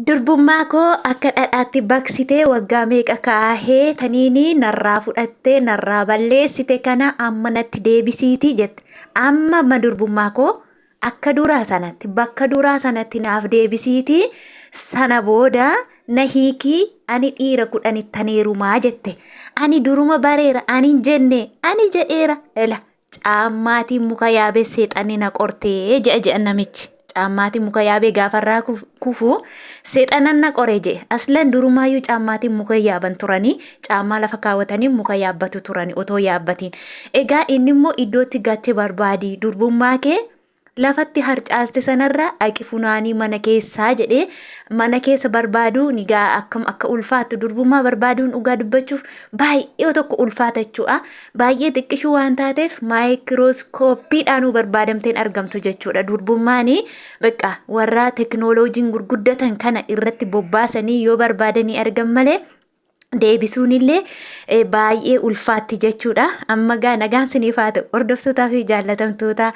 Durbummaa koo akka dhadhaatti baqsitee waggaa meeqa kaahee taniini narraa fudhattee narraa balleessite kana amma natti deebisiiti jette. Amma amma durbummaa koo akka duraa sanatti bakka duraa sanatti naaf deebisiiti sana booda na hiikii ani dhiira kudhanittan heerumaa jette. Ani duruma bareera ani hin jenne ani jedheera ela Caammaatiin muka yaabee seexanni na qortee je'a je'a namichi. Caammaatiin muka yaabee gaafa irraa kufu seexanan na qore je'e. Aslan durumaayyuu caammaatiin muka yaaban turanii caammaa lafa kaawwatanii muka yaabbatu turani otoo yaabbatiin. Egaa inni immoo iddootti gatte barbaadi durbummaa kee lafatti harcaaste sanarraa dhaqi funaanii mana keessaa jedhee mana keessa barbaaduun egaa akkam akka ulfaattu durbummaa barbaaduun dhugaa dubbachuuf baay'ee tokko ulfaata jechuudha. Baay'ee xiqqishuu waan taateef maayikirooskooppiidhaanuu barbaadamteen argamtu jechuudha. Durbummaan bakka warra teknooloojiin gurguddatan kana irratti bobbaasanii yoo barbaadanii argan malee deebisuun illee baay'ee ulfaatti jechuudha. Amma gaa nagaan siniif haa ta'u hordoftootaa fi jaallatamtoota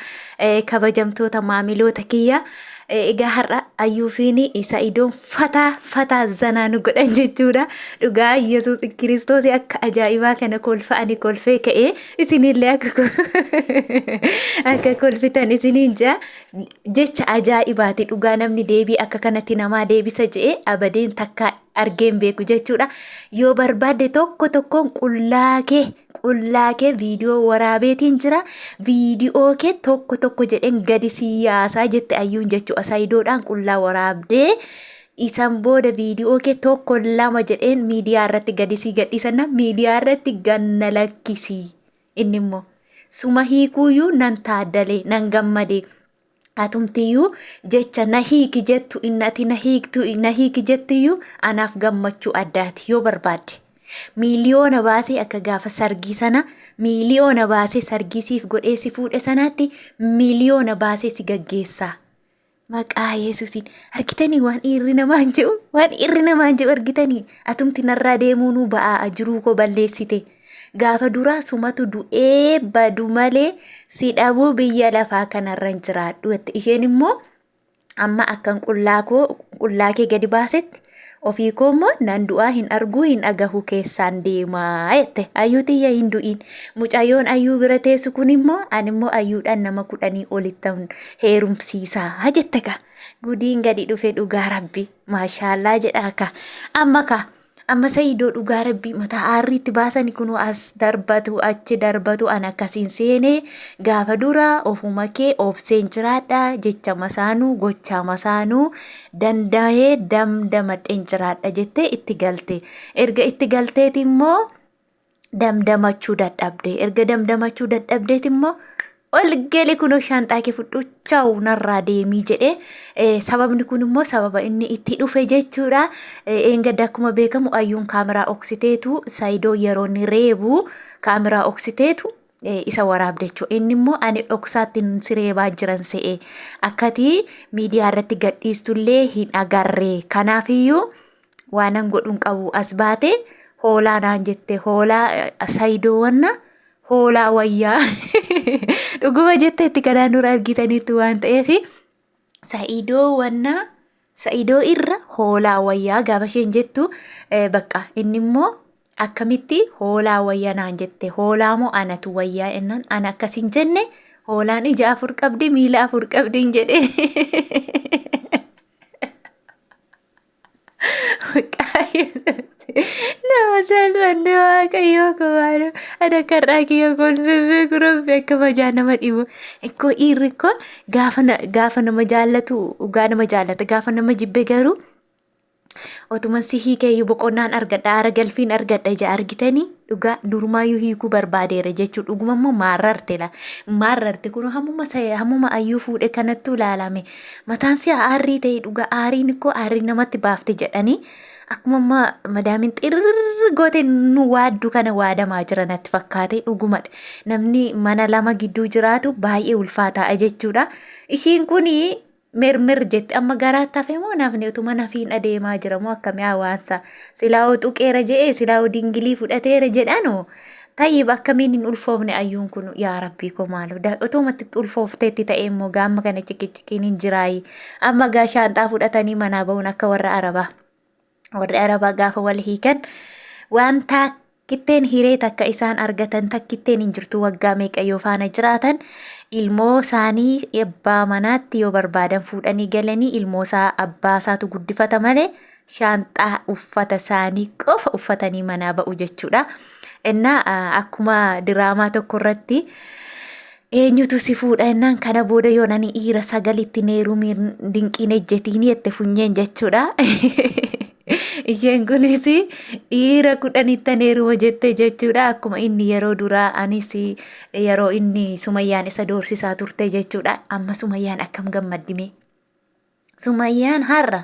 kabajamtoota maamiloota kiyya. Egaa har'a ayyuufiin Sa'idoon fataa fataa zanaa nu godhan jechuudha. Dhugaa Yesuus Kiristoos akka ajaa'ibaa kana kolfa ani kolfee ka'ee isinillee akka akka kolfitan isiniin jaa jecha ajaa'ibaati dhugaa namni deebii akka kanatti namaa deebisa je'ee abadeen takkaa argee hin beeku jechuudha. Yoo barbaadde tokko tokkoon qullaa kee qullaa kee viidiyoo waraabeetiin jira. Viidiyoo kee tokko tokko jedheen gadi si yaasaa jette ayyuun jechuudha. Sayidoodhaan qullaa waraabdee isan booda viidiyoo kee tokko lama jedheen miidiyaa irratti gadi si gadhiisanna miidiyaa irratti ganna lakkisi. Inni immoo suma hiikuuyyuu nan taaddale nan gammade. Atumtiyyuu jecha na hiiki jettu inni ati na hiiktu na hiiki jettiyyuu anaaf gammachuu addaati yoo barbaadde. Miiliyoona baasee akka gaafa sargii sana miiliyoona baasee sargii siif godhee si fuudhe sanaatti miiliyoona baasee si gaggeessaa. Maqaa Yesuusiin argitanii waan dhiirri namaan jedhu waan dhiirri namaan jedhu argitanii atumti narraa deemuunuu ba'aa jiruu koo balleessite. Gaafa duraa sumatu du'ee badu malee si dhabuu biyya lafaa kanarra hin jiraadhu jette. Isheen immoo amma akkan qullaa koo qullaa kee gadi baasetti ofii koo immoo nan du'aa hin arguu hin dhagahu keessaan deemaa jette. Ayyuu tiyya hin du'iin. Mucayyoon ayyuu bira teessu kun immoo ani immoo ayyuudhaan nama kudhanii olittan heerumsiisaa jette ka. Gudiin gadi dhufe dhugaa rabbi. Maashaallaa jedhaa ka. Amma ka Amma Saidoo dhugaa rabbii mataa aarriitti baasani kunoo as darbatu achi darbatu an akkasiin seenee gaafa dura ofuma kee obseen jiraadha jecha masaanuu gochaa masaanuu danda'ee damdamadheen jiraadha jettee itti galte erga itti galteeti immoo damdamachuu dadhabde. Erga damdamachuu dadhabdeet immoo ol gali kunoo shaanxaa kee fudhu chawu narraa deemii jedhee sababni kun immoo sababa inni itti dhufe jechuudha. Eengadda akkuma beekamu ayyuun kaameraa oksiteetu Saayidoo yeroo inni reebu kaameraa oksiteetu isa waraabde jechuudha. Inni immoo ani dhoksaatti si reebaa jiran se'e akkati miidiyaa irratti gadhiistullee hin agarre kanaafiyyuu waanan godhu hin qabu as baate hoolaa naan jette hoolaa sayidoo wanna hoolaa wayyaa dhuguma jetteetti kanaan dura argitaniitu waan ta'eef sayidoo wanna sayidoo irra hoolaa wayyaa gaafa isheen jettu bakka inni immoo akkamitti hoolaa wayyaa naan jette hoolaa moo anatu wayyaa jennaan ana akkas hin jenne hoolaan ija afur qabdi miila afur qabdi hin jedhee. Nama salphanne waaqayyoo kumaanu ana karraa kiyya kolfee beeku rabbi akka majaa nama dhibu. Ikkoo dhiirri ikkoo gaafa nama jaallatu dhugaa nama jaallata gaafa nama jibbe garuu otuman si hiikeeyyuu boqonnaan argadha aara galfiin argadha ija argitanii dhugaa durumaayyuu hiikuu barbaadeera jechuu dhuguma immoo maarrarte la maarrarte kun hammuma hammuma ayyuu fuudhe kanattuu ilaalame Mataan si'a aarrii ta'e dhugaa aariin koo aarrii namatti baafte jedhanii akkuma amma madaamin xirrrr goote nu waaddu kana waadamaa jira natti fakkaate dhugumadha. Namni mana lama gidduu jiraatu baay'ee ulfaataadha jechuudha. Ishiin kun mirmir jetti amma garaatti hafe moo nafni utuma nafiin adeemaa jira moo akkamii hawaansa silaa tuqeera jedhee silaa dingilii fudhateera jedhanoo Tayyib akkamiin hin ulfoofne ayyuun kun yaa rabbii koo maaloo otoomatti ulfoofteetti ta'e immoo gaamma kana ciqiciqiin hin jiraayi. Amma gaa shaanxaa fudhatanii manaa ba'uun akka warra arabaa. Warri arabaa gaafa wal hiikan waan takkitteen hiree takka isaan argatan takkitteen hin jirtu waggaa meeqa yoo faana jiraatan ilmoo isaanii abbaa manaatti yoo barbaadan fuudhanii galanii ilmoo isaa abbaa isaatu guddifata malee shaanxaa uffata isaanii qofa uffatanii manaa ba'u jechuudha. Innaa akkuma diraamaa tokko irratti eenyutu si fuudha jennaan kana booda yoon ani dhiira sagalitti neerumiin dinqiin ejjetiin jette funyeen jechuudha. Isheen kunis dhiira kudhanitti neeruma jette jechuudha. Akkuma inni yeroo duraa anis yeroo inni sumayyaan isa doorsisaa turte jechuudha. Amma sumayyaan akkam gammaddime. Sumayyaan har'a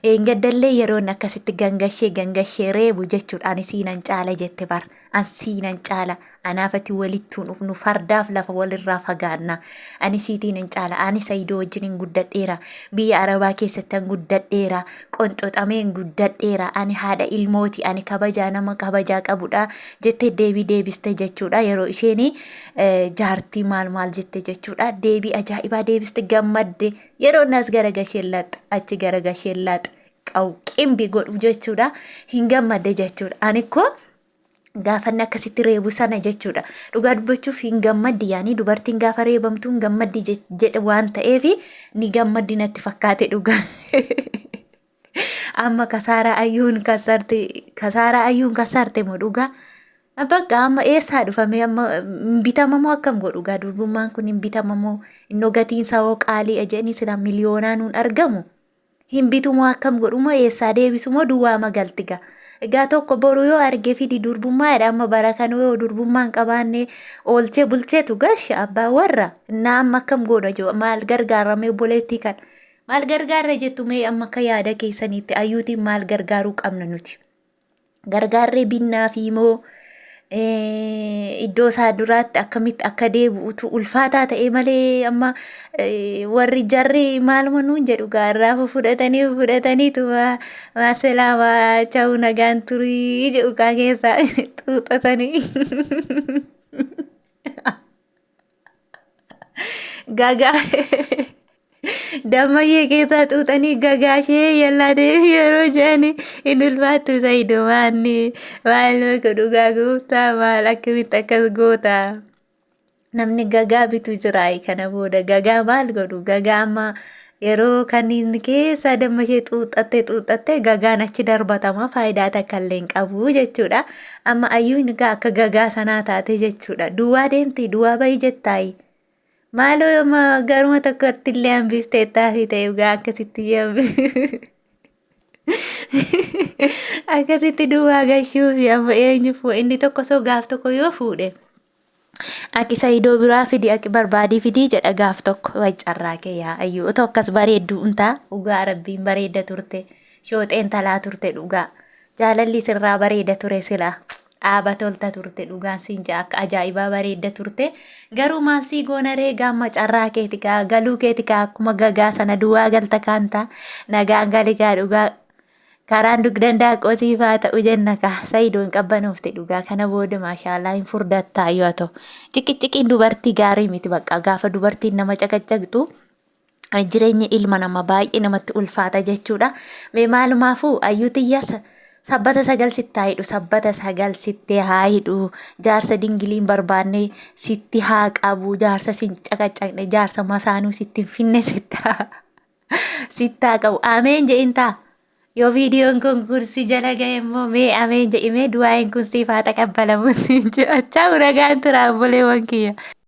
eengaddallee yeroo inni akkasitti gangashee gangashee reebu jechuudha. Ani siinan caala jette bar. An siinan caala. Anaaf ati walittuun dhufnu fardaaf lafa walirraa fagaanna. Ani siitiin hin caala. Ani Sayidoo wajjin hin guddadheera. Biyya Arabaa keessatti an guddadheera. Qonxoxameen guddadheera. Ani haadha ilmooti. Ani kabajaa nama kabajaa qabudha. Jettee deebii deebiste jechuudha. Yeroo isheen jaartii maal maal jette jechuudha. Deebii ajaa'ibaa deebiste gammadde. Yeroo inni as garagasheen lax achi garagasheen lax qaw qimbi godhu jechuudha. Hin gammadde jechuudha. Ani koo gaafa inni akkasitti reebu sana jechuudha. Dhugaa dubbachuuf hin gammaddi yaani dubartiin gaafa reebamtu hin gammaddi jedhe waan ta'eef ni gammaddi natti fakkaate dhugaa. Amma kasaaraa ayyuun kasarte kasaaraa ayyuun kasarte moo dhugaa. Bakka amma eessaa dhufamee amma hin bitamamoo akkam godhu gaa durbummaan kun hin bitamamoo innoo gatiin isaa hoo qaalii jedhanii silaa miliyoonaa nuun argamu. Hin bitumoo akkam godhu moo eessaa deebisu moo duwwaa magalti gaa. Egaa tokko boru yoo arge fidi durbummaa jedha amma bara kana yoo durbummaa hin qabaanne oolchee bulcheetu gasha abbaa warra. Innaa amma akkam godha jiru maal gargaaramee obboleettii kana. Maal gargaarra jettu mee amma akka yaada keessaniitti ayyuutiin maal gargaaruu qabna nuti? Gargaarree binnaa fi moo iddoo isaa duraatti akkamitti akka deebi'utu ulfaataa ta'e malee amma warri jarri maaluma nuun jedhu gaarraa fudhatanii fudhataniitu maaselaama cha'u nagaan turii jedhu kaa keessaa xuuxatanii. Gagaa dammayyee keessaa xuuxanii gagaa ishee yallaa deemi yeroo jedhani hin ulfaattu sayido maanni maal nama godhu gaa gooftaa maal akkamitti akkas goota. Namni gagaa bitu jira kana booda gagaa maal godhu gagaa amma Yeroo kanniisni keessaa damma ishee xuuxxattee xuuxxattee gagaan achi darbatama faayidaa takka illee hin qabu jechuudha. Amma ayyuun egaa akka gagaa sanaa taate jechuudha. Duwwaa deemti duwwaa bahi jettaayi. Maaloo yooma garuma tokkotti illee hambifteettaa fi ta'e egaa akkasitti ishee akkasitti duwwaa gashuufi amma eenyu inni tokko osoo gaaf tokko yoo fuudhe. Aqi sayidoo biraa fidi aqi barbaadii fidii jedha gaaf tokko way carraa kee yaa ayyuu otoo akkas bareedduu untaa dhugaa rabbiin bareedda turte shooxeen talaa turte dhugaa jaalalli sirraa bareeda ture sila dhaaba tolta turte dhugaan siin ja'a akka ajaa'ibaa bareedda turte garuu maal sii goona ree gaamma carraa keeti gaa galuu keeti kaa akkuma gagaa sana duwwaa galta kaanta nagaan gali gaa dhugaa Karaan dugdan daaqqoo siif haa ta'u jenna kaa Saidoo hin qabbanoofte dhugaa kana booda maashaallah hin furdattaa yoo ta'u ciqiciqiin dubartii gaarii miti bakka gaafa dubartiin nama caqacaqxu jireenyi ilma nama baay'ee namatti ulfaata jechuudha. Mee maalumaafuu ayyuu tiyya sabbata sagal sitti haa hidhu sabbata sagal sitti haa hidhu jaarsa dingiliin barbaanne sitti haa qabu jaarsa sin caqacaqne jaarsa masaanuu sitti hin finne sitti haa sittaa qabu ameen jedhin taa yoo viidiyoon kun kursi jala ga'e immoo mee ameen jedhi mee du'aayin kun siif haa taqabbalamu siin jedha. Chaawu nagaan turaa obboleewwan kiyya.